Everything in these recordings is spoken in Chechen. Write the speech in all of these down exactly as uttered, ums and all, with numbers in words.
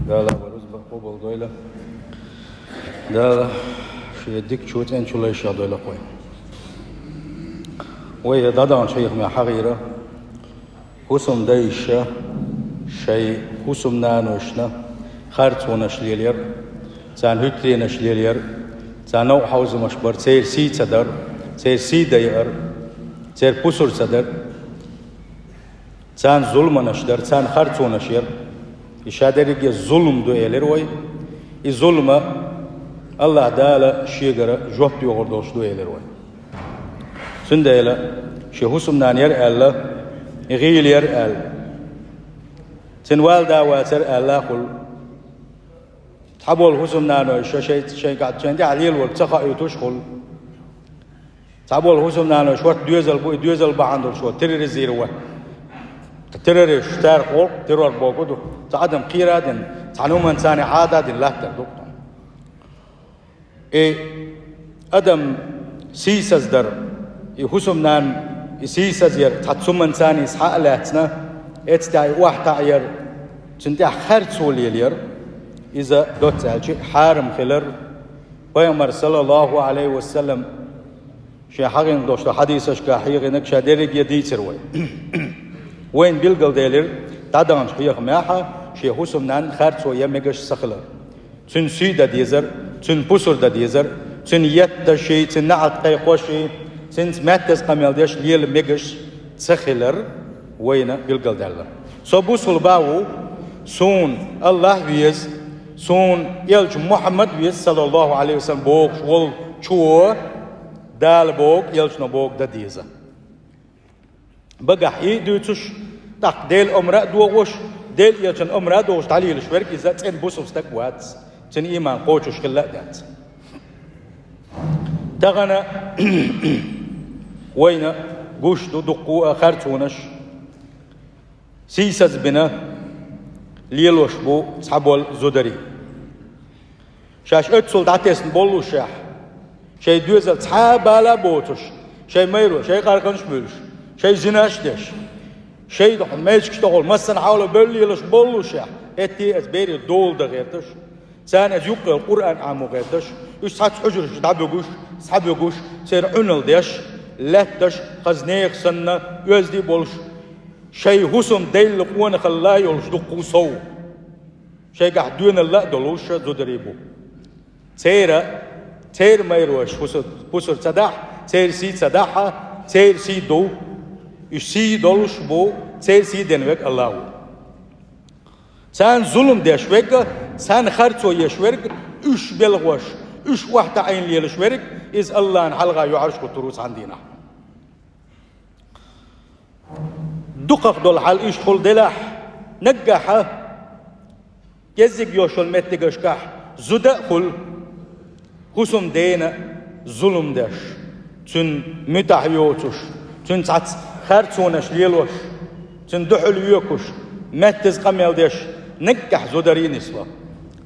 Дала вай рузба къобал дойла. Дала шен дикачу цӀенчу лайшах дойла вай. Вай дӀадаханчу хьехамехь хьахийра, хӀусамдайша шайн хӀусамнаношна харцонаш лелаяр, царна хӀуьттаренаш лелаяр, царна новкъа хьовзамаш бар, церан сий ца дар, церан сий дайар, церан пусар ца дар. Царна зуламаш дар, царна харцонаш яр. И ша дерриге зулам ду элира вай. И зулам АллахӀ Дала шегара жоп дохур долуш ду элира вай. Цундела шен хӀусамнана яра аьлла, и гӀийла яра аьлла, цуьнан валда вацара аьлла хуьлу. Цхьаболу хӀусамнаной шайн, шайн, шайн тӀехь лелорг ца хоуьйтуш хуьлу. Цхьаболу хӀусамнаной шорта доьзал бу, и доьзал бахьана долуш терроризировать. Террорист, цара гӀуллакх террор бохург ду. Цхьа адам кхера а дина, цхьана хӀуманца а хьада а дина латтар ду. И адам сийсаздар, и хӀусамнана и сийсазъяр цхьа цуманца а схьа а лаьцна, эццахь и охьатаӀаяр, цуьнан тӀехь харцо лелаяр, иза доцца аьлча хьарам хилар. Пайхамар, саллаллаху Ӏалайхи ва саллам, шен хьахийна долуш долу хьадисашкахь хьехийнарг ша дерриге дийцира вай. Вайна билгалделира, дӀадаханчу хьехамехь шен хӀусамнанна харцо ян мегаш ца хилар. Цуьнан сий дан дезар, цуьнан пусар дан дезар, цуьнан етташ, цуьнан наӀалт кхайкхош, цуьнца маьттаза къамел деш лела мегаш ца хилар вайна билгалдаьлла. Со бусулба ву, суна АллахӀ веза, суна элча Мухьаммад веза, саллаллаху Ӏалайхи ва саллам, бохуш волчо Дала бохург, элчано бохург дан деза. Багахь и а дуьйцуш, тӀаккха Делан омра а дохош, Делан элчанан омра а дохош дӀалелаш верг иза цӀена бусулба стаг вац, цуьнан ийман кхочуш хилла а дац. Тахана вайна гуш ду дуккха а харцонаш, сийсазбина лелош бу цхьаболу зударий. Шаьш оццул дӀатесна боллушехь, шайн доьзал цхьа а бала а боцуш, шайн майро, шайн къаркъанаш а буьллуш, шайн зинаш а деш, шайн дохьа мечигаш тохула массанхьа а ло бевлла лелош боллушехь, хӀетте а эца берийн дола дан гӀерташ, царна эца юккъе йолу Къуръан Ӏамо гӀерташ, уьш цхьацца хьуьжаршка дӀабуьгуш, схьабуьгуш, церан Ӏуналла деш, лаьтташ, хаза нехан санна, оьзда а болуш, шайн хӀусамдайна къонахалла а йолуш дуккха а сов. Шайгахь доьналла а долуш зударий бу. Церан, церан майроша хӀусам, пусар ца дахь, церан сий ца дахь, церан сий ду. Уьш сий долуш бу, церан сий дина верг АллахӀ ву. Царна зулам деш верг, царна харцо еш верг, уьш белхош, уьш охьатаӀийна лелаш верг, иза АллахӀна хьалха юьхьӀаьржа хӀуттур ву цхьана дийнахь. Дукхах долу хьал иштта хуьлу делахь, наггахьа кӀеззиг йолчу меттигашкахь зуда а хуьлу, хӀусамдена зулам деш, цуьнан муьтӀахь йоцуш, цуьнан цхьацца харцонаш лелош, цуьнан дуьхьал йоькуш, маьттаза къамел деш, наггахь зударий нисло.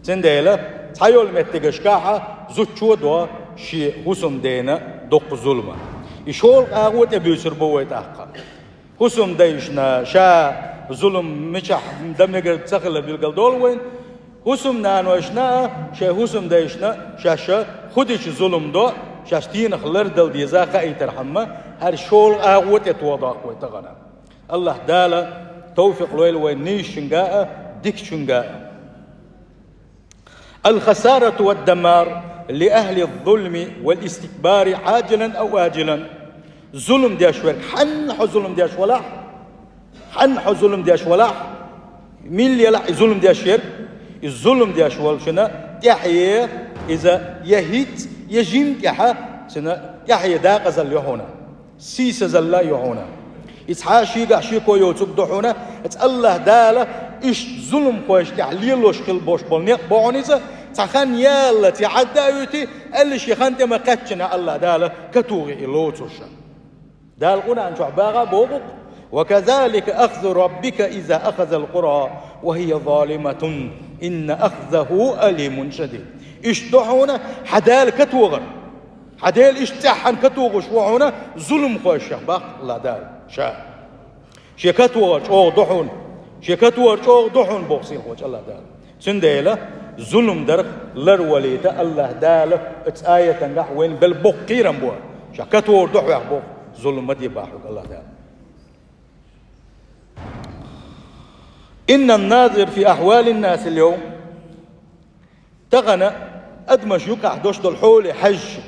Цундела цхьайолу меттигашкахьа зудчо а до шен хӀусамдена доккха зулам. И шолгӀа агӀо тӀебуьйсур бу вай тӀаккха. ХӀусамдайшна ша зулам мичахь дан мегар ца хилар билгалдолу вайна. ХӀусамнанойшна а, шайн хӀусамдайшна а шаьш хӀун дича зулам до, шаьш стенах лардала деза хаийтархьама, хӀара шолгӀа агӀо тӀетоха доккху вай тахана. АллахӀ Дала тавфикъ лойла вайн нийсачуьнга а, дикачуьнга а. الخسارة والدمار لأهل الظلم والاستكبار عاجلا أو آجلا. Зулам деш верг, хьанна хьо зулам деш валахь, хьанна хьо зулам деш валахь, милла елахь и зулам деш верг, и зулам деш волчунна тӀаьхье иза я хӀинца, я жимма тӀаьхьа, цуьнан тӀаьхье декъазалла ю хьуна. Сийсазалла а ю хьуна. И цхьа а шийгахь шеко йоцург ду хьуна, эца АллахӀ Дала иштта зуламхойшна тӀехь лелош хила болуш болу некъ бу хьуна иза, цхьа хан ялалц я Ӏадда а вуьтий, аьлла шен хан тӀе ма-кхаьччинехь АллахӀ Дала катухий и лоцурш. Дала Къуръан чохь баха а боху-кх: وكذلك أخذ ربك إذا أخذ القرى وهي ظالمة إن أخذه أليم شديد. Иштта ду хьуна хьан Дала катохар. Хьан Дела иштта цӀеххьана катухуш ву хьуна зуламхойшех, боху АллахӀ Дала Ша. Шен катохар чӀогӀа ду хьуна, шен катохар чӀогӀа ду хьуна, боху сийлахьчу АллахӀ Дала. Цундела зулам дарх ларвалийта АллахӀ Дала оцу аятангахь вайна бел боккха кхерам бу. Ша катор ду хьоьх боху, зулам ма де боху хьоьга АллахӀ Дала. إن الناظر في أحوال الناس اليوم. Тахана адамаш юкъахь долуш долу хьоле хьаьжча,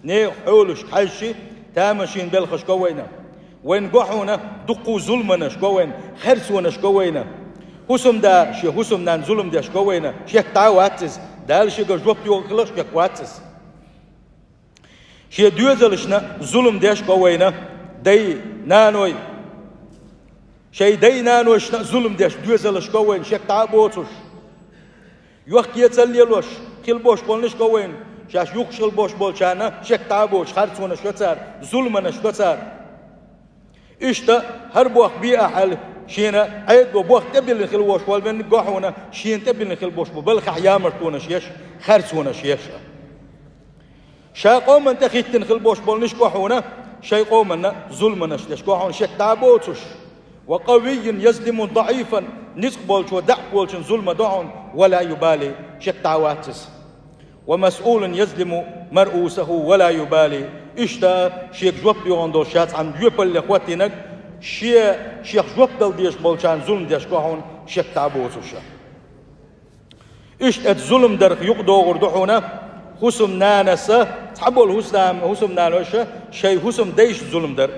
нехан хьолашка хьаьжча, тамашийна белхаш го вайна. Вайна го хьуна дуккха зуламанаш го вайна, харцонаш го вайна. ХӀусамда шен хӀусамнанна зулам деш го вайна, шек дӀа а вац иза. Дала шега жоп йогӀу хиларх шек вац иза. Шен доьзалшна зулам деш го вайна, дай, наной. Шайн дай-нанойшна а зулам деш доьзалш го вайна, шек дӀа а боцуш. Йохкецал лелош хила бош болнаш го вайна, шаьш юхкуш хила бош болчарна шек дӀа а боцуш, харцонаш йо цара, зуламанаш до цара. Иштта хӀара бохк бе ахь аьлла, шена Ӏедало бохк тӀебиллина хила вош волу венниг го хьуна, шена тӀебиллина хила бош бу балхахь ямартонаш еш, харцонаш еш. Ша къоман тӀе хӀиттина хила бош болнаш го хьуна, шайн къоманна зуламанаш деш го хьуна, шек дӀа а боцуш. وقوي يظلم ضعيفا, ницкъ болчо даьӀахк волчун зулам до хьуна, ولا يبالي, шек дӀа а вац иза. ومسؤول يظلم مرؤوسه ولا يبالي. Иштта шега жоп йогӀун долуш ша цхьана жоьпалле хӀоттийнарг, шен, шех жоп дала дезаш болчарна зулам деш го хьуна, шек дӀа а боцуш. Иштта оцу зулам дарх юкъадогӀур ду хьуна хӀусамнанас, цхьаболу хӀусам-, хӀусамнанойша шайн хӀусамдайшна зулам дар.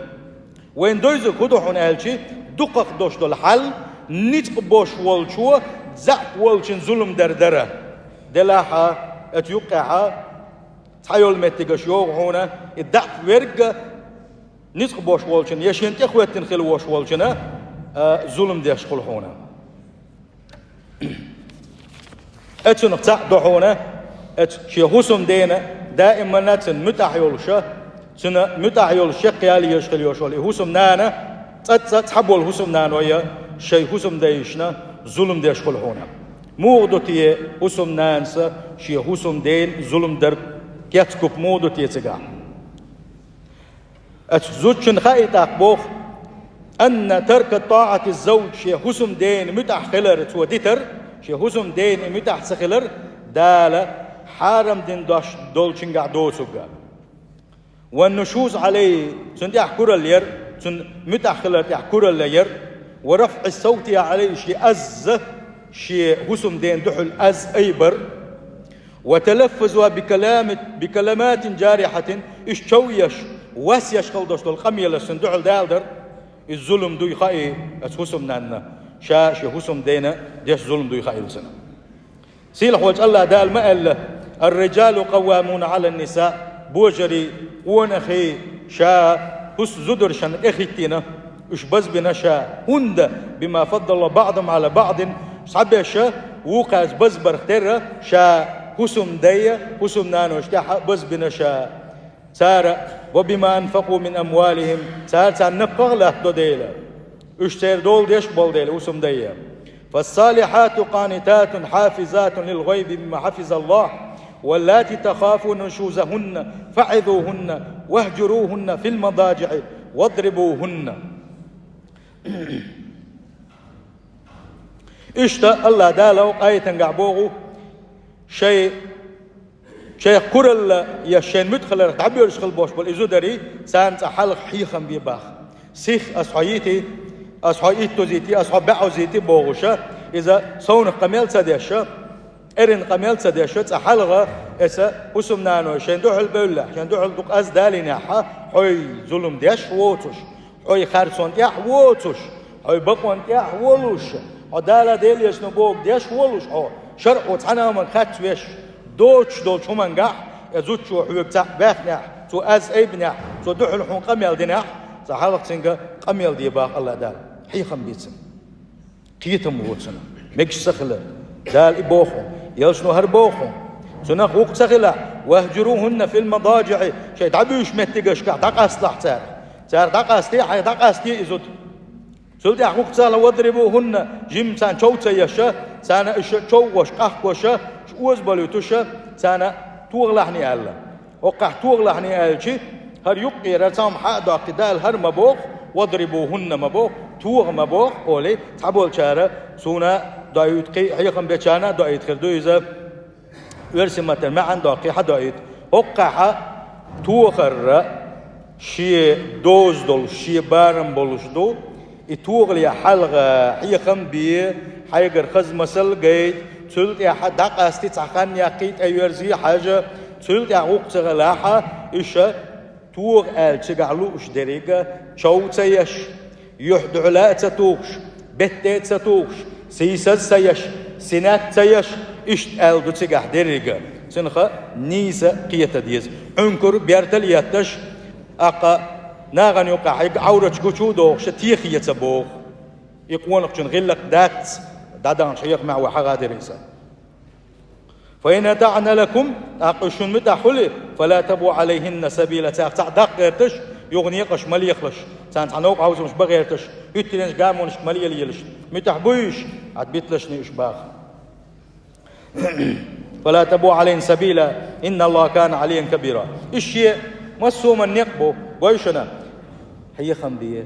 Вайна дойзург хӀун ду хьуна аьлча, дукхах долуш долу хьал, ницкъ бош волчо заьӀап волчун зулам дар дара. Делахь а, оцу юккъехь а цхьайолу меттигаш йогӀу хьуна, и даьӀахк верг а ницкъ бош волчун, я шена тӀехӀоьттина хила вош волчунна, а, зулам деш хуьлу хьуна. Оцунах цхьаъ ду хьуна, оцу шен хӀусамдена даиманна цунна муьтӀахь йолуша, цунна муьтӀахь йолуш шекъял еш хила йолуш волу и хӀусамнана, цкъа-цкъа цхьаболу хӀусамнаной а шайн хӀусамдайшна зулам деш хуьлу хьуна. Муха ду те хӀусамнанас шен хӀусамдена зулам дар, кеца-куп муха ду те цигахь? Оцу зудчун хаий тӀаккха боху: أن ترك طاعة الزوج, шен хӀусамдена муьтӀахь хилар цо дитар, шен хӀусамдена и муьтӀахь ца хилар Дала хьарам дина дош долчуьнгахь доцург. والنشوز عليه, цунна тӀехь куралла яр, цунна муьтӀахь хилар тӀехь куралла яр, ورفع الصوت عليه, шен аз, шен хӀусамдена дуьхьал аз айбар, وتلفظها بكلام، بكلمات جارحة, иштта чов еш, вас еш хила долуш долу къамелаш цунна дуьхьал даладар, иза зулам дуй хаий оцу хӀусамнанна, ша шен хӀусамдена деш зулам дуй хаийла цунна. Сийлахь волчу АллахӀ Дала ма аьлла: الرجال قوامون على النساء, божарий, къонахий ша хӀусамзударшна тӀехӀиттийна, уьш базбина ша, хӀунда, بما فضل الله بعضهم على بعض, цхьаберш вукхаьрца базбарх терра ша хӀусамдайна, хӀусамнанойшна тӀехь а базбина ша. Цара, وبما أنفقوا من أموالهم, цара царна напха а латтадо дела. Уьш церан дола деш болу дела, хӀусамдайна. فالصالحات قانتات حافظات للغيب بما حفظ الله، واللاتي تخافون نشوزهن فعظوهن واهجروهن في المضاجع واضربوهن. Иштта АллахӀ Дала оцу аятангахь боху, шайн, шайх куралла еш, шайна муьтӀахь хиларх дӀабоьлхуш хила бош болу и зударий, царна цкъа хьалха хьехам бе боху. Сих ас хьо йитий, ас хьо иттузийтий, ас хьо баьӀузийтий бохуша, иза совнаха къамел ца деша, эрна къамел ца деша, цкъа хьалха, эца хӀусамнаной шайна дуьхьал бевллехь, шайна дуьхьал дукха аз далийнехь, хьой зулам деш воцуш, хьой харцонна тӀехь воцуш, хьой бакъонна тӀехь волуш, хьо Дала Делан Элчано бохург деш волуш, хьо шарӀо цхьана а хӀуманга хатта веш, доцуш долчу хӀумангахь, я зудчо хьоьга цхьаъ баьхнехь, цо аз айбинехь, цо дуьхьал хьуна къамел динехь, цкъа хьалха цуьнга къамел де боху АллахӀ Дала. Хьехам бе цунна. Кхетам бо цунна. Мегаш ца хилар. Дала и боху. Элчано хӀара боху. Цунах вукху ца хилахь, واهجروهن في المضاجع, шайн дӀабуьйшу меттигашкахь дӀакъасталахь царах. Царах дӀакъасте, хьайх дӀакъасте и зуда. Цул тӀаьхьа вукху ца хилахь, واضربوهن, жимма царна чов ца еша, царна иша чов гӀош, къахкоша, озабалуьйтуша, царна тохалахьний аьлла. ХӀокхахь тохалахьний аьлчи, хӀара юккъера цхьа хӀума хьа а доккхий, Дала хӀара ма боху, واضربوهن ма боху, тоха ма боху, олий, цхьаболчара суна доуьйту, кхин хьехам бечарна а доуьйту хир ду иза. Оьрсийн маттара маьӀна доккхий хьадоуьйту. ХӀоккхахьа тохарра шен доза долуш, шен барам болуш ду. И тохале хьалха хьехам бе, хьайгара хаза масал гайта, цул тӀаьхьа дӀакъасти, цхьа хан яккхий, тӀеверзий хьажа, цул тӀаьхьа гӀуллакх ца хилахьа, иша тоха аьлла цигахь лууш деррига чов ца еш, юьхь-дуьхьал а ца тухуш, бетте а ца тухуш, сийсаз ца еш, синат ца еш, иштта аьлла ду цигахь деррига. Цунах нийса кхета деза. Ӏункур бертал етташ, аккха нахана юккъехь хьайга Ӏовраташ гучу а дохуш, техе ца боху. И къонахчун гӀиллакх дац, дӀадаханчу хьехамехь вай хьагӀ а дира иза. «فإن أطعنكم», тӀаккха уьш шуна муьтӀахь хуьлий, «فلا تبغوا عليهن سبيلا», царах цхьаъ даккха гӀерташ, юха некъаш ма лехалаш, царна цхьа новкъа хьовсамаш бан гӀерташ, хӀуьттинчу гамонашка ма лелаелаш, муьтӀахь буй уьш, Ӏад битлашний уьш баха. «فلا تبغوا عليهن سبيلا إن الله كان عليا كبيرا». Иша шен массо а ма некъ бу, гой шуна. Хьехам бе.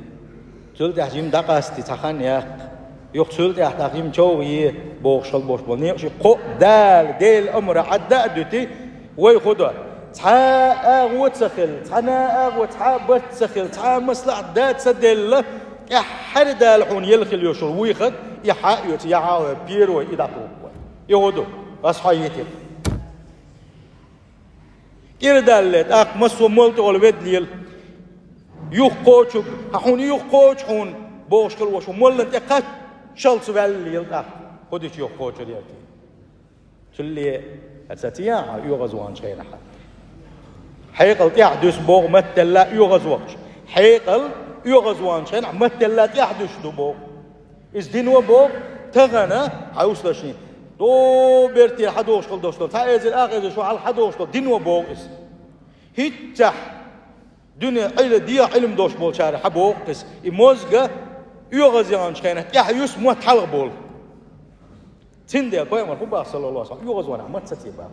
Цул тӀаьхьа жима дӀакъасти, цхьа хан яккха. Юха цул тӀаьхьа тӀаккха жима чов е, бохуш хила болуш болу некъаший кхоъ Дала, Делан амра Ӏадда а дуьти, вай хӀун до? Цхьа а агӀо ца хилла, цхьана а агӀо, цхьа а барт ца хилла, цхьа а маслаӀат да ца делла, тӀаьххьара Дала хьуна елла хила йолуш йолу вуй хӀара, и хьа а оьцу, я хьа а оьцу, первой и дӀатуху вай. И хӀун ду? Ас хьо йитира. КӀира далле, тӀаккха массо а молла тӀехула ведда лела. Юхакхочург, хьан хьуна юхакхочу хьуна, бохуш хила волуш ву, моллана тӀе кхаччалц ваьлла лела тӀаккха. ХӀун дича юхакхочур яра те? Цулле, аса ца яхьа, оьгӀазваханчу хенахь. Хьекъал тӀаьхьа дуьсу боху маттаьлла оьгӀазвахча. Хьекъал оьгӀазваханчу хенахь маттаьлла тӀаьхьа дуьсуш ду боху. Иза дино боху, тахана хьан услашний. ДогӀу бертера хьадохуш хила долуш долу, цхьа эзар ах эзар шо хьалха хьадохуш долу, дино боху иза. ХӀинццехь дуьне Ӏила, дегӀан Ӏилма долуш болчара хьан боху иза. И мозга оьгӀаз яханчу хенахь тӀаьхьа юьсу мотт хьалха болу. Цундела пайхамар хӀун баха, саллаллаху алейхи ва саллям, оьгӀаз вахана маццаца баха.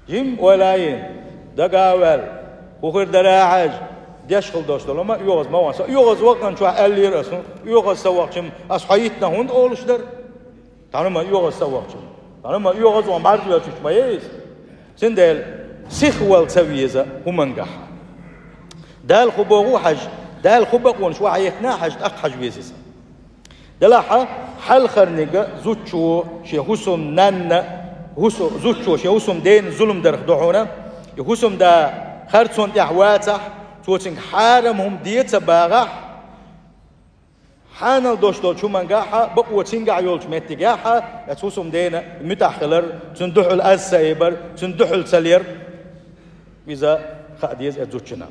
Жим ойла а йина, дага а ваьлла, хӀун хир дара а хьаьжа, деш хила долуш долу, ма оьгӀаз ма вахана. Со оьгӀаз вахана чохь аьллера ас, оьгӀаз ца вахча, ас хьо йитина хӀунда олуш дара? Тхьана ма оьгӀаз ца вахча. Тхьана ма оьгӀаз ван бӀарзвелчуьнчу ма еза. Цундела сихвала ца веза хӀумангахь. Дала хӀун боху хьажа, Дала хӀун бакъонаш вахьа еттина хьажа, тӀаккха хьажа веза иза. Делахьа, хьалхарниг зудчо шен хӀусамнанна, хӀусу-, зудчо шен хӀусамдена зулам дарх ду хьуна, и хӀусамда харцонна тӀехь вацахь, цо цуьнга хьарам хӀума де ца багӀахь, хьанал дош долчу хӀумангахьа, бакъо цуьнгахь йолчу меттигехьа, оцу хӀусамдена муьтӀахь хилар, цуьнан дуьхьал аз ца эбар, цуьнан дуьхьал ца лер. Иза хаа деза оцу зудчунна.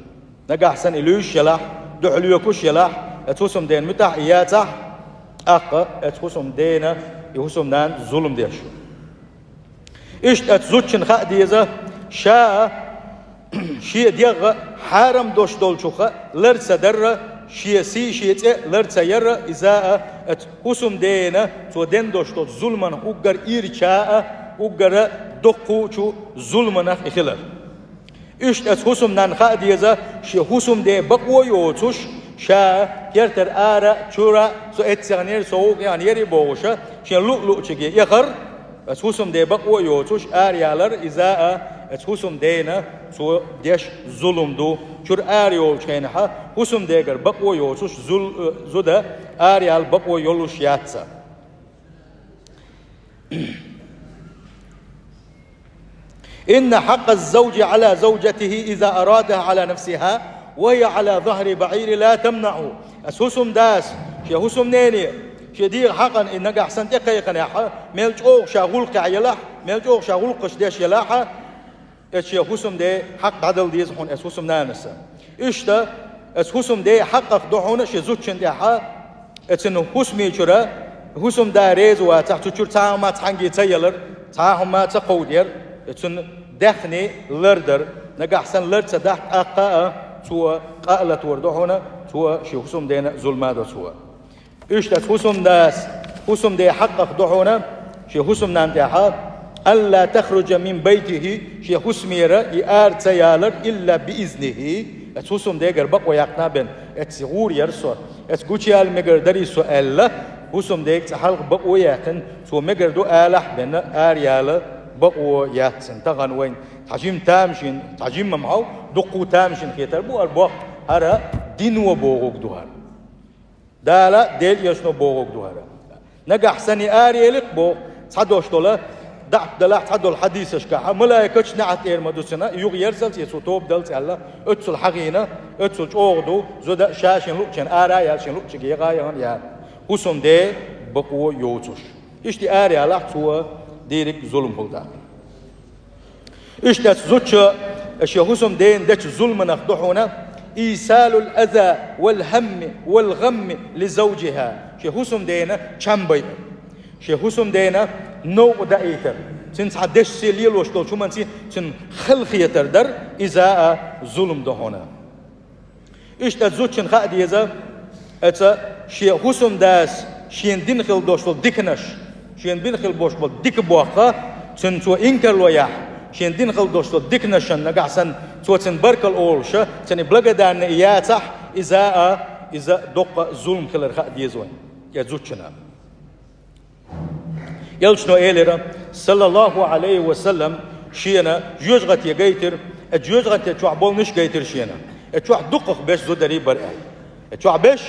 Нагахь санна и луьйш елахь, дуьхьал лоькуш елахь, оцу хӀусамдена муьтӀахь и яцахь, тӀаккха оцу хӀусамдена и хӀусамнана зулам деш ю. Иштта оцу зудчунна хаа деза, ша шен дегӀ хьарам дош долчуха лар ца дарра, шен сий, шен цӀе лар ца ярра, иза а оцу хӀусамдена цо ден дош долчу зуламан уггар ирча а, уггара доккхучу зуламанах и хилар. Иштта оцу хӀусамнанна хаа деза, шен хӀусамде бакъо а йоцуш, ша кертара ара, чура, со эццехнера, со вукъехнера бохуша, шен луъ-луъчуге эхар, оцу хӀусамде бакъо а йоцуш, ара ялар, иза а оцу хӀусамдена цо деш зулам ду. Чура ара йолчу хенахьа, хӀусамдегара бакъо а йоцуш, зул-, э, зуда ара яла бакъо йолуш яц цо. «إن حق الزوج على زوجته إذا أرادها على نفسها وهي على ظهر بعير لا تمنعه». Ас хӀусамдас шен хӀусамнене шен дегӀан хьакъан и нагахь санна тӀекхайкхинехь, мел чӀогӀа ша гӀуллакхехь елахь, мел чӀогӀа ша гӀуллакхаш деш елахь, эцу шен хӀусамде хьакъ дӀадала деза хьуна эцу хӀусамнанаса. Иштта, эцу хӀусамде хьакъах ду хьуна шен зудчун тӀехьа, эцун хӀусаме чура, хӀусамда реза вацахь, цу чура цхьа хӀума цхьаьнгге ца ялар, цхьа хӀума ца кховдар, эцун даьхни лардар, нагахь санна лар ца дахь, тӀаккха а цо къа а латор ду хьуна, цо шен хӀусамдена зулма до цо. Иштта оцу хӀусамдас, хӀусамде хьакъах ду хьуна, шен хӀусамнанна тӀехьа, «ألا تخرج من بيته», шен хӀусамера и ара ца ялар, «إلا بإذنه», оцу хӀусамдегара бакъо яьккхина бен, эцци гӀур яр со, Эцу гучаяла мегар дарий со аьлла, хӀусамдайга цкъа хьалха бакъо яьккхина, цо мегар ду алахь а бенна, араяла бакъо яц цунна. Тахан вайна цхьа жима тамашийна, цхьа жимма ма хьов, дуккха а тамашийна хетар бу, ара боккха, хӀара дино бохург ду хӀара. Дала, Делан Элчано бохург ду хӀара. Нагахь санна араелира боху, цхьа дош долу, даӀат далахь цхьадолу хьадисашкахь, малайкаша наӀарт эр ма ду цунна, юха ерзалц я цо тоба далц аьлла, оццул хьахийна, оццул чӀогӀа ду, зуда ша шен луъучунна ара а яьлла, шен луъучуьнга яха а яхана яра. ХӀусамде бакъо йоцуш. Иштта араяьлча цо дийриг зулам хуьлу тӀаккха. Иштта цу зудчо шен хӀусамдена дечу зуламах ду хьуна: «Ийсалул аза вал хамми вал гӀамми ли завжиха». Шен хӀусамдена чам байа. Шен хӀусамдена новкъа даийтар. Цуьнан цхьа дешнаш лелош долчу хӀуманца цуьнан хала хетар дар, иза а зулам ду хьуна. Иштта зудчунна хаа деза, эца шен хӀусамдас шена дина хила долуш долу диканаш, шена дина хила болуш болу дика боккха, цуьнан цо инкарло яхь, шена дина хила долуш долу диканашна нагахь санна, цо цуьнан баркалла олуша, цуьнан благодарна яцахь, иза а, иза доккха зулам хилар хаа деза вайн, я зудчунна. Элчано элира, саллаллаху Ӏалайхи ва саллам, шена жоьжахате гайтира, и жоьжахате чохь болнаш гайтира шена. И чохь дукхах беш зударий бара аьлла. И чохь беш,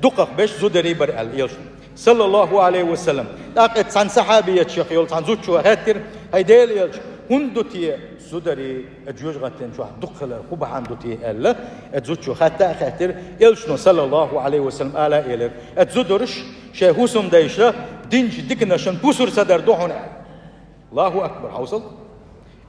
дукхах беш зударий бара аьлла Элчано. Саллаллаху Ӏалайхи ва саллам. ТӀаккха и цхьана сахьабиятех йолу цхьана зудчо хаьттира: «ХӀай Делан Элча, хӀунда ду те зударий?» И жоьжахатин чохь дукха хилар хӀун бахьана ду те аьлла, и зудчо хатта а хаьттира, Элчано, саллаллаху Ӏалайхи ва саллам, ала а элира: и зударш шайн хӀусамдайша динчу диканашан пусар ца дар ду хьуна аьлла. Аллаху акбар, хьовсал.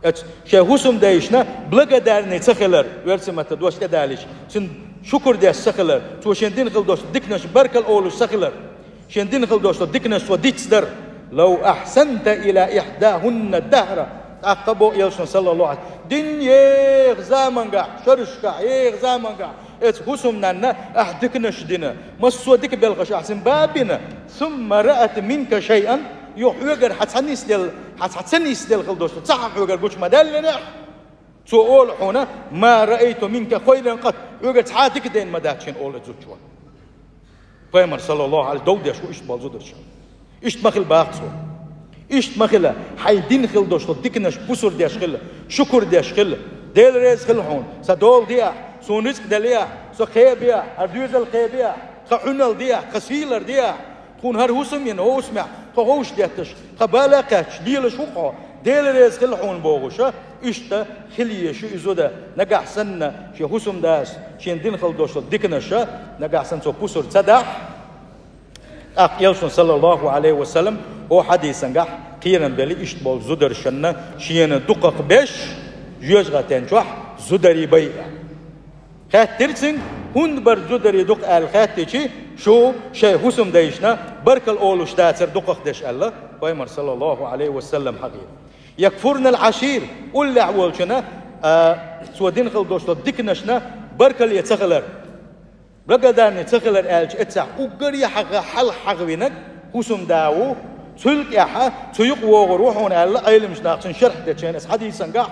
Эцу шайн хӀусамдайшна благодарный ца хилар, верцаматта дош тӀедалийча, цуьнан шукур деш ца хилар, цо шен дина хила долуш диканаш баркалла олуш ца хилар. Шен дина хила долуш долу диканаш цо дицдар. «Лав ахьсанта иля ихьдахунна дахра». ТӀаккха боху Элчано, саллаллаху Ӏалайхи ва саллам, дин еха замангахь, шарашкахь, еха замангахь, эцу хӀусамнанна ахь диканаш дина, массо а дика белхаш ахь цуьнан бина, сумма раат минка шайъан, юха хьоьгара хьан ца нисделла, хьан цхьа ца нисделла хила долуш, ца хьан хьоьгара гучу ма даьллинехь. Цо олу хьуна: «Ма раайту минка хайран къат», хьоьгара цхьа а дика дайна ма дац шена, олу зудчо. Пайхамар, саллаллаху Ӏалайхи, дов деш ву иштта болу зударшна. Иштта ма хила боху цо. Иштта ма хила, хьайн дина хила долуш долу диканаш пусар деш хила, шукур деш хила. Дела реза хила хьуна, сан дола деахь, суна рицкъ делахь, со кхебеахь, хӀара доьзал кхебеахь, тхан Ӏуналла деахь, тхан сийлар деахь. Тхуна хӀара хӀусам йина, хӀусамехь тхо ховш детташ, тхан бала кхаьчча, лелаш ву хьо, Дела реза хила хьуна бохуша, иштта хила еза шу и зуда, нагахь санна шен хӀусамдас шен дина хила долуш долу диканаша, нагахь санна цо пусар ца дахь. ТӀаккха Элчано, саллаллаху Ӏалайхи ва саллам, хӀокху хьадисангахь кхерам белли иштта болу зударшна шена дукхах беш, жоьжахатин чохь зударий байа. Хаьттира цуьнга, хӀунда бара зударий дукха аьлла хаьттичи, шу шайн хӀусамдайшна баркалла олуш дацара дукхах деш аьлла, Пайхамар, саллаллаху Ӏалайхи ва саллам, хьахийра. Якфурнал Ӏашир, уллехь волчунна, а, цо дина хила долуш долу диканашна баркалла ца хилар. Благодарный ца хилар аьлча, эццахь уггаре хьагӀ-, хьалха хьагӀвинарг хӀусамда ву, цул тӀаьхьа цу юкъа вогӀур ву хьуна аьлла, Ӏеламчу наха цуьнан шархь дечу хенахь, эцу хьадисангахь.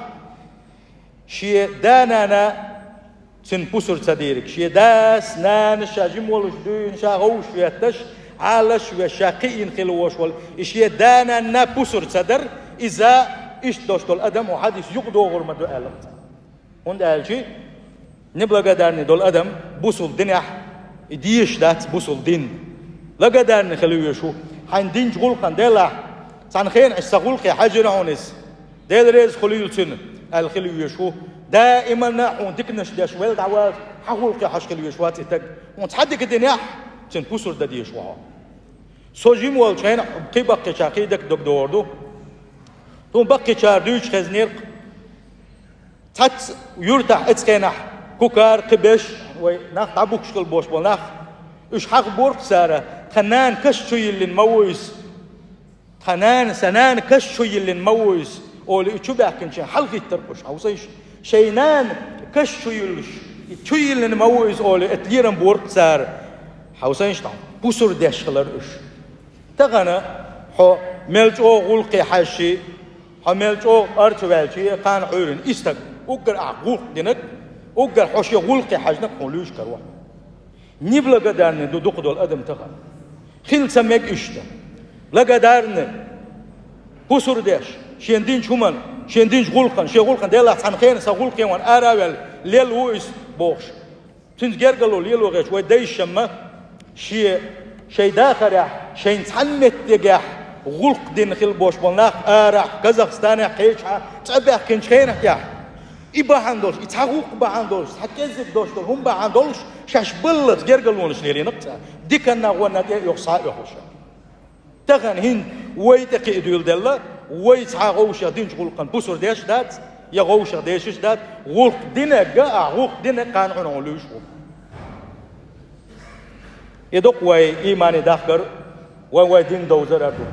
Шен да-нана цуьнан пусар ца дийриг, шен дас, нанас ша жима волуш дуьйна, ша ховш ветташ, Ӏалаш веш, ша кхиийна хила вош волу, и шен да-нанна пусар ца дар, иза иштта долуш долу адам хьадис юкъадогӀур ма ду аьлла. ХӀунда аьлча неблагодарный долу адам бусул динехь, и дезаш дац бусул дин. Благодарный хила везаш ву. Хьайн динчу гӀуллакхана делахь, цхьана хенахь сан гӀуллакхе хьаьжира хьуна иза. Дела реза хуьлийла цуьнан, аьлла хила везаш ву. Даиманна хьуна диканаш деш велла дӀаваллалц, хьан гӀуллакхе хьажа хила везаш вац и стаг. Хьуна цхьа дика динехь, цуьнан пусар дан дезаш ву хьо. Со жима волчу хенахь кхин баккхийчара кхин дика дог догӀур ду. Тхуна баккхийчара дуьйцуш хезнера-кх. Цхьацца юьртахь эцу хенахь кукара кхин беш, вай нах дӀабухкуш хила бош болу нах, уьш хьагӀ бора-кх цара: «Тхан нана каш чу йиллина ма ву иза. Тхан нана, сан нана каш чу йиллина ма ву иза», олий, и чу баьхкинчийн хьалхиттира-кх уьш, хьовсийша. Шайн нана каш чу йиллуш, и чу йиллина ма ву иза олий, эцу лерам бора-кх цара. Хьовсийша, тхьа пусар деш хилар уьш. Тахана хьо мел чӀогӀа гӀуллакхе хьаьжчи, хьо мел чӀогӀа арца ваьлчи, кхана Ӏуьйрина и стаг, уггар ахь гӀуллакх динарг, уггар хьо шен гӀуллакхе хьаьжнарг хьуна луьйш каро. Неблагодарный ду дукха дола адам тахан. Хила ца мег иштта. Благодарный. Пусар деш, шен динчу хӀуман, шен динчу гӀуллакхан, шен гӀуллакхан Делахь цхьана хенахь сан гӀуллакхе ван ара а ваьлла, лелла ву иза, бохуш. Цуьнца гергарло лело гӀерташ вай дайша-м шен, шайн дахарехь, шайн цхьана меттигехь гӀуллакх дина хила болуш болу нах арахь, Казахстанехь, кхечахьа, цӀа баьхкинчу хенахь тӀехь. И бахьана долуш, и цхьа гӀуллакх бахьана долуш, цхьа кӀеззиг долуш долу хӀума бахьана долуш, шаьш баллалц гергарлонаш лелийнарг цара, диканна гӀонна тӀе а оьхуш, схьа а оьхуш. Тахана хӀинца вай тӀе кхиа дуьйладелла, вай цхьа гӀовшах динчу гӀуллакхан пусар деш дац, я гӀовшах дешаш дац, гӀуллакх динарг а, гӀуллакх динарг кхана хьуна хьуна луьйш ву. И дукха вай иймане дахкар, вай, вай дин довзар а ду.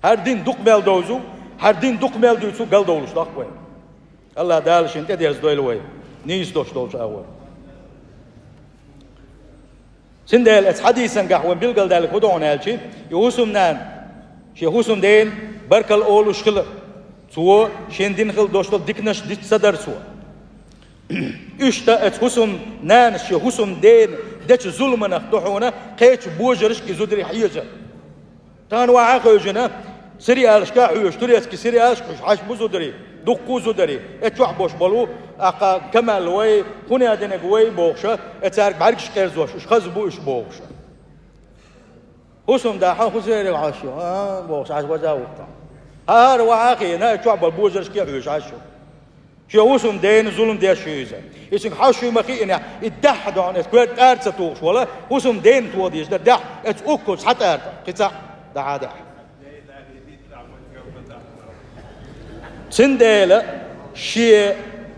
ХӀара дин дукха мел довзу, хӀара дин дукха мел дуьйцу галдовлуш доккху вай. АллахӀ Дала шен тӀедерза дойла вай, нийса долуш долчу агӀор. Цундела оцу хьадисангахь вайн билгалдаьлларг хӀун ду хьуна аьлча, и хӀусамнана шен хӀусамдена баркалла олуш хила, цо шен дина хила долуш долу диканаш диц ца дара цо. Иштта оцу хӀусамнанас шен хӀусамдена дечу зуламанах ду хьуна кхечу божаршка и зударий хьежар. Тахана ваха а хевшина, сериалашка а хьоьжуш, турецкий сериалашка хьоьжуш, хьаьжча бу зударий, дуккха а зударий, э, чохь болуш болу, аккха Камал вай, хӀун а динарг вай бохуша, э, цаьрга бӀаьргаш къерзош, уьш хаза бу уьш бохуша. ХӀусамда хьан хӀусамдена хьаьжча, а, бохуш, хьаьжча ваза ву-кх. ХӀара ваха а хиъна, э, чохь болу божаршка а хьоьжуш хьаьжча. Шен хӀусамдена зулам деш ю иза. И цуьнга хьаьжча ма хиъна, и даьхьа дохьуна, эца коьрта тӀара ца тухуш вала, хӀусамдена тоха дезаш дара даьхьа, эца уккхуза схьатӀара, кхин цхьаъ дахьа даьхьа. Цундела шен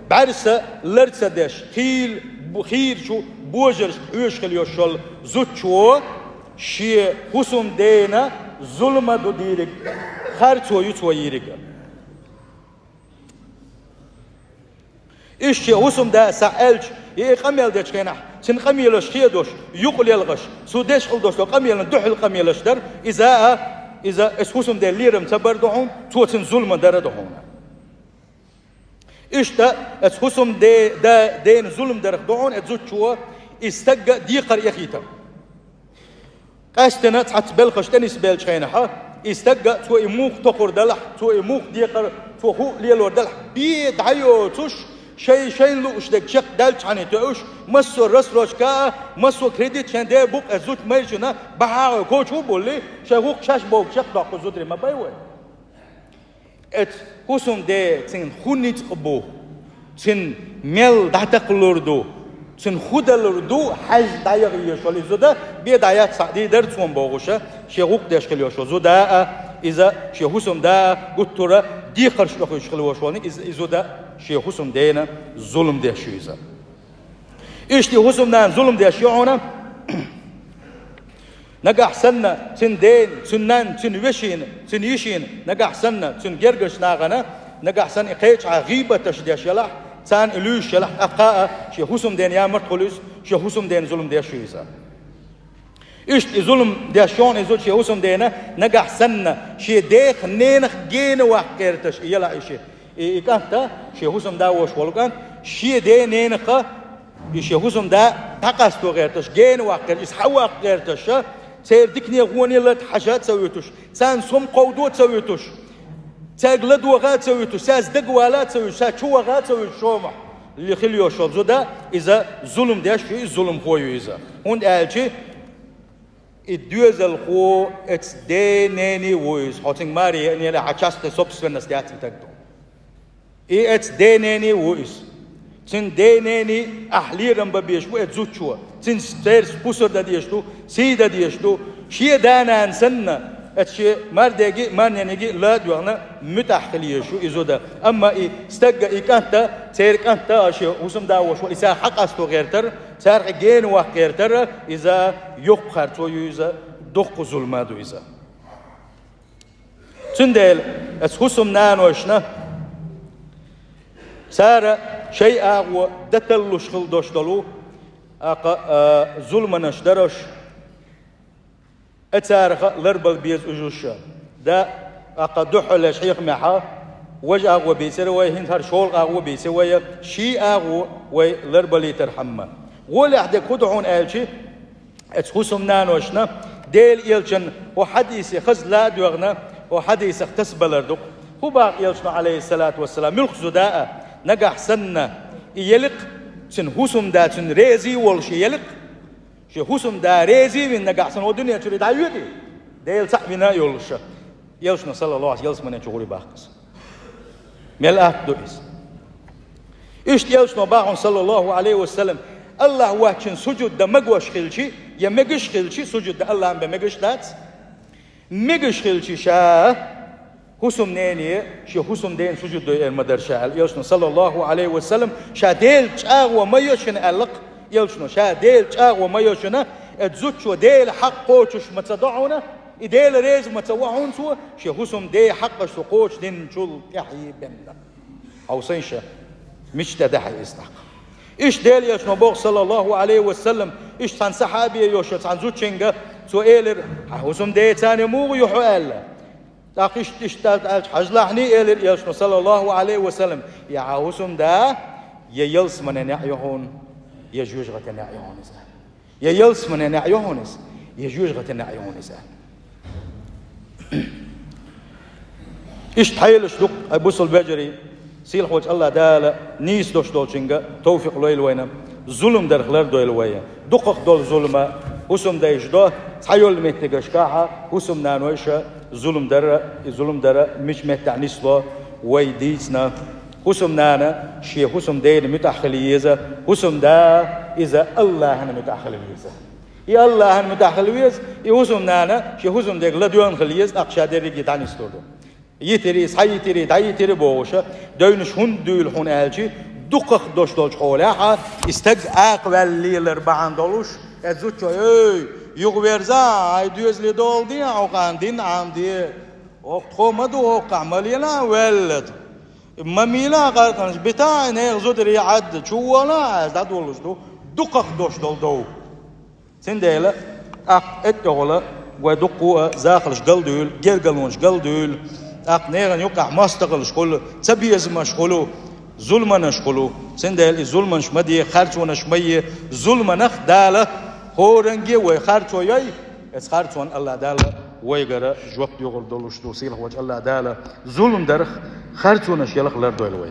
бӀаьрса лар ца деш, хийла, бу-, хийрачу божаршка хьоьжуш хила йолуш йолу зудчо шен хӀусамдена зулам а ду дийриг, харцо ю цо йийриг. Иштта шен хӀусамда схьа аьлча, и, и къамел дечу хенахь, цуьнан къамелаш хедош, юкъа лелхаш, цо деш хила долуш долу къамелна дуьхьал къамелаш дара, иза а, иза, эца хӀусамдена лерам ца бар ду хьуна, цо цуьнан зулам дара ду хьуна. Иштта эца хӀусамде-, да-, дена зулам дарх ду хьуна, эца зудчо, и стагга а декхар эхийтар. Къаьстина цхьацца белхаш тӀенисбеллачу хенахьа, и стагга а, цо и муха тохур далахь, цо и муха декхар, цо хӀуъа лелор далахь, бен дӀайоцуш, шай-, шайна лууш дерг чекх даьллачхьана тоьуш, массо а рассрочка а, массо а кредит шайн дер бу-кх эца зудчун майрачунна, бахьа а гӀой коча а буллий, шайн гӀуллакх шаьш бовга чекхдоккху зударий ма бай вай. Эца хӀусамде цуьнан хӀун ницкъ бу, цуьнан мел дӀатакхалур ду, цуьнан хӀун далур ду, хьаьжна дӀаяха езаш йолу и зуда, бен дӀаяц цхьаъ дийр дара цунна бохуша, шен гӀуллакх деш хила йолуш йолу зуда а, иза шен хӀусамда а, гуттара а декхарш тӀехуьйсуш хила йолуш йолу иза, и зуда шен хӀусамдена зулам деш ю иза. Иштта и хӀусамнана зулам деш ю хьуна, нагахь санна цуьнан дена, цуьнан нанна, цуьнан вешина, цуьнан йишина, нагахь санна цуьнан гергарчу нахана, нагахь санна и кхечахьа гӀийбаташ деш ялахь, царна и луьйш ялахь, тӀаккха а шен хӀусамдена ямарта хуьлу иза, шен хӀусамдена зулам деш ю иза. Иштта и зулам деш ю хьуна иза шен хӀусамдена, нагахь санна шен дех, ненах гена ваккха гӀерташ и ялахь и ши И, и кӀант а, шен хӀусамда а волуш волу кӀант, шен ден-ненах а, и шен хӀусамда дӀакъасто гӀерташ, гена ваккха гӀерташ, иза схьаваккха гӀерташ, церан дикане гӀоне лата хьажа а ца вуьтуш, царна сом кховдо а ца вуьтуш, цаьрга ладогӀа а ца вуьтуш, цаьрца дагавала а ца вуьтуш, цаьрца чуваха а ца вуьтуш, шомахь ле-, хила йолуш йолу зуда, иза зулам деш ю, иза зуламхо ю иза. ХӀунда аьлча, И доьзалхо эцу ден-нений ву иза, хьо цуьнга маре еанера, хьан частная собственность яц и таг ду. И эцу ден-нений ву иза. Цуьнан ден-нений ахь лерам бан безаш бу эцу зудчо. Цуьнца церан пусар дан дезаш ду, сий дан дезаш ду. Шен да-нана санна, эцу шен мардеги а, марнениги а ла а доьгӀна, муьтӀахь хила езаш ю и зуда. Амма и стагга, и кӀанта, церан кӀанта а шен хӀусамда волуш вара, и царах хьакъасто гӀертар, царах гена ваккха гӀертар, иза йоккха харцо ю иза, доккха зулам а ду иза. Цундела эцу хӀусамнанойшна цара шайн агӀо дан таллуш хила долуш долу, аккха, а, зуламанаш дараш, и царах а ларбала беза уьш. Да, аккха дуьххьарлерчу хьехамехь важа агӀо бийцира вай, хӀинца хӀара шолгӀа агӀо бийци вай, ши агӀо вай ларбалийтархьама. Гӏолехь дерг хӀун ду хьуна аьлча, эцу хӀусамнаношна Делан Элчан хӀокху хьадисе хаза ладоьгӀна, хӀокху хьадисах тасабалар ду-кх. ХӀун боху Элчано, Ӏалайхиссалату вассалам, муьлхха зуда а, нагахь санна и елла-кх, цуьнан хӀусамда цуьнан реза а волуш елла-кх, шен хӀусамда реза а вина нагахь санна хӀокху дуьнен чуьра дӀайоьду, Дела цхьаъ вина а йолуш, Элчано, саллаллаху Ӏалайхи ва саллам, ялсаманин чу гӀур баккха иза. Мел атта ду иза. Иштта Элчано боху, саллаллаху Ӏалайхи ва саллам, АллахӀ воцчунна сужуд дан магош хилча, я мегаш хилча, сужуд дан АллахӀана бен мегаш дац, мегаш хилча ша хӀусамнене шен хӀусамдена сужуд дой эр ма дара ша аьлла Элчано, саллаллаху Ӏалайхи ва саллам, ша Делан чӀагӀо ма йо шуна аьлла-кх Элчано, ша Делан чӀагӀо ма йо шуна, эцу зудчо Делан хьакъ кхочуш ма ца до хьуна, и Дела реза ма ца во хьуна цо, шен хӀусамден хьакъаш цо кхочушдинчул тӀаьхьа бен. Хьовсийша, мича тӀе дахьа иза тӀаккха. Иштта Делан Элчано боху, саллаллаху Ӏалайхи ва саллам, иштта цхьана сахьабе йолчу цхьана зудчуьнга цо элира: «Хьан хӀусамдеца муха ю хьо?» – аьлла. ТӀаккха иштта, иштта аьлча, хьажалахь, элира Элчано, саллаллаху Ӏалайхи ва саллам: «Я хьан хӀусамда, я ялсаманин неӀ ю хьуна, я жоьжахатин неӀ ю хьуна иза». Я ялсаманин неӀ ю хьуна иза, я жоьжахатин неӀ ю хьуна иза. Иштта хьелаш ду-кх, ай бусалба вежарий, сийлахь волчу АллахӀ Дала нийса долуш долчуьнга товфикъ лойла вайна, зулам дарх лардойла вай. Дукхах долу зулам хӀусамдайша до, цхьайолу меттигашкахь хӀусамнанойша зулам дар, и зулам дар мича меттехь нисло вай дийцина. ХӀусамнана шен хӀусамдена муьтӀахь хила еза, хӀусамда иза АллахӀана муьтӀахь хила веза. И АллахӀана муьтӀахь хила веза, и хӀусамнана шен хӀусамдега ладоьгӀна хила еза, тӀаккха ша дерриге дӀанислур ду. Йитирий, схьайитирий, дӀайитирий бохуша, девнаш хӀунда дуьйлу хьуна аьлча, дукхах долуш долчу хьолехь и стаг акхаваьлла лелар бахьана долуш, эцу зудчо: «Эй, юхаверза, хьайн доьзале доладе, хьо кхана дина Ӏамаде. ХӀокху тхо ма ду, хӀокхахь ма лела ваьлла. Ма мийла къаркъанаш, бита хьайн нехан зударий Ӏадда, чу вола», – аьлла дӀадолуш ду дукхах долуш долу дов. Цундела тӀаккха тӀедогӀула вай дуккха а захалш галдуьйла, гергалонаш галдуьйла, тӀаккха нехан юккъехь мостагӀалш хуьлу, цабезамаш хуьлу, зуламанаш хуьлу. Цундела и зуламанаш ма де, харцонаш ма е, зуламанах Дала хӀоранге вай харцо йой, эцу харцонна АллахӀ Дала вайгара жоп догӀур долуш ду, сийлахь волчу АллахӀ Дала зулам дарх, харцонаш ялх лардойла вай.